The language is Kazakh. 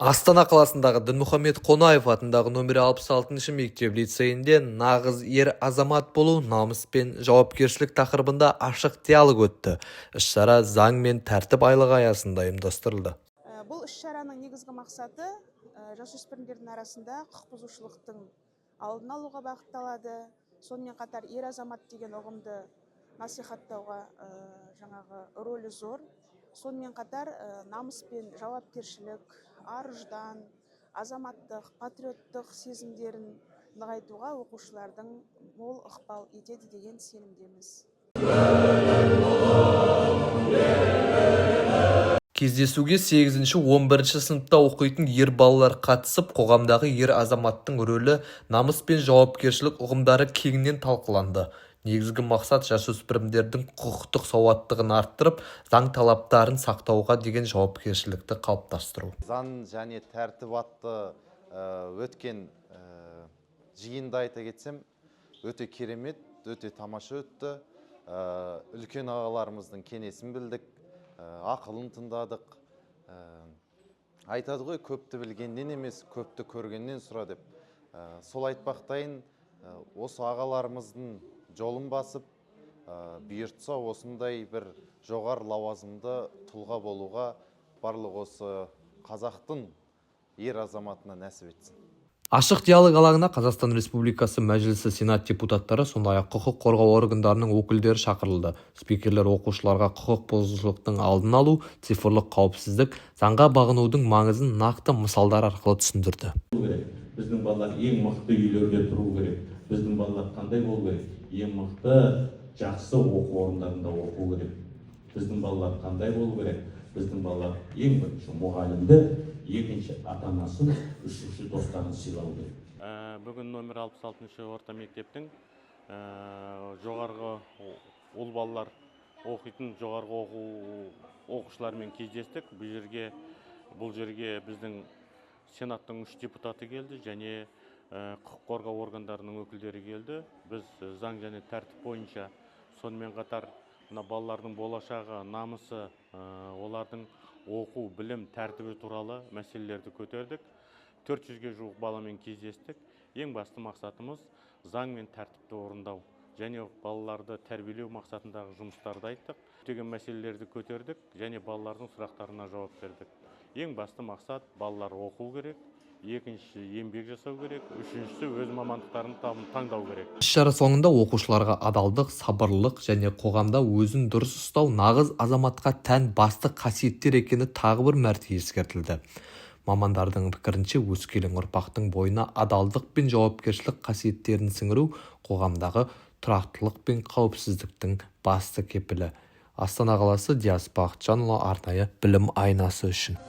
Астана қаласындағы Дінмұхамед Қонаев атындағы нөмірі 66 мектеп лицейінде «Нағыз ер азамат болу – намыс пен жауапкершілік» тақырыбында ашық диалог өтті. Іс-шара «Заң мен тәртіп айлығы» аясында ұйымдастырылды. Бұл іс-шараның негізгі мақсаты жасөспірімдердің арасында құқық бұзушылықтың алдын алуға бағытталады. Сонымен қатар ер азамат деген ұғымды насихаттауға жаңағы рөлі зор. Сонымен қатар намыс пен жауапкершілік, ар ұждан, азаматтық, патриоттық сезімдерін нығайтуға оқушылардың мол ықпал етеді деген сенімдеміз. Кездесуге 8-11 сыныпта оқитын ер балалар қатысып, қоғамдағы ер азаматтың рөлі, намыс пен жауапкершілік ұғымдары кеңінен талқыланды. Негізгі мақсат – жасөспірімдердің құқықтық сауаттылығын арттырып, заң талаптарын сақтауға деген жауапкершілікті қалыптастыру. «Заң және тәртіп» атты өткен жиынды айта кетсем, өте керемет, өте тамаша өтті. Үлкен ағаларымыздың кеңесін білдік, ақылын тыңдадық. Айтады ғой, көпті білгеннен емес, көпті көргеннен сұра деп. Сол айтпақтайын, осы ағаларымыздың жолын басып, бұйыртса, осындай бір жоғары лауазымды тұлға болуға барлық осы қазақтың ер азаматына нәсіп етсін. Ашық диалог алаңына Қазақстан Республикасы Мәжілісі Сенат депутаттары, сондай-ақ құқық қорғау органдарының өкілдері шақырылды. Спикерлер оқушыларға құқық бұзушылықтың алдын алу, цифрлық қауіпсіздік, заңға бағынудың маңызын нақты мысалдар арқылы түсіндірді. Керек. Біздің балалар ең мықты үйлерде тұру керек. Біздің балалар қандай болу керек? Ең мықты, жақсы оқу орындарында оқу керек. Біздің балалар қандай болу керек? Біздің балалар ең бірінші мұғалімді, екінші ата анасын, үшінші достарын сыйлау керек. Бүгін номер 66 орта мектептің жоғарғы ұл балалар оқитын жоғарғы оқу оқушыларымен кездестік. Бұл жерге біздің сенаттың үш депутаты келді және құқық қорғау органдарының өкілдері келді. Біз заң және тәртіп бойынша, сонымен қатар мына балалардың болашағы, намысы, олардың оқу, білім, тәртібі туралы мәселелерді көтердік. 400-ге жуық баламен кездестік. Ең басты мақсатымыз – заң мен тәртіпті орындау және балаларды тәрбиелеу мақсатындағы жұмыстарды айттық. Көптеген мәселелерді көтердік және балалардың сұрақтарына жауап бердік. Ең басты мақсат – балалар оқу керек, екіншісі – еңбек жасау керек, үшіншісі – өз мамандықтарын таңдау керек. Іс-шара соңында оқушыларға адалдық, сабырлылық және қоғамда өзін дұрыс ұстау нағыз азаматқа тән басты қасиеттер екені тағы бір мәрте ескертілді. Мамандардың пікірінше, өскелең ұрпақтың бойына адалдық пен жауапкершілік қасиеттерін сіңіру – қоғамдағы тұрақтылық пен қауіпсіздіктің басты кепілі. Астана қаласы, Диас Бақытжанұлы, арнайы «Білім айнасы» үшін.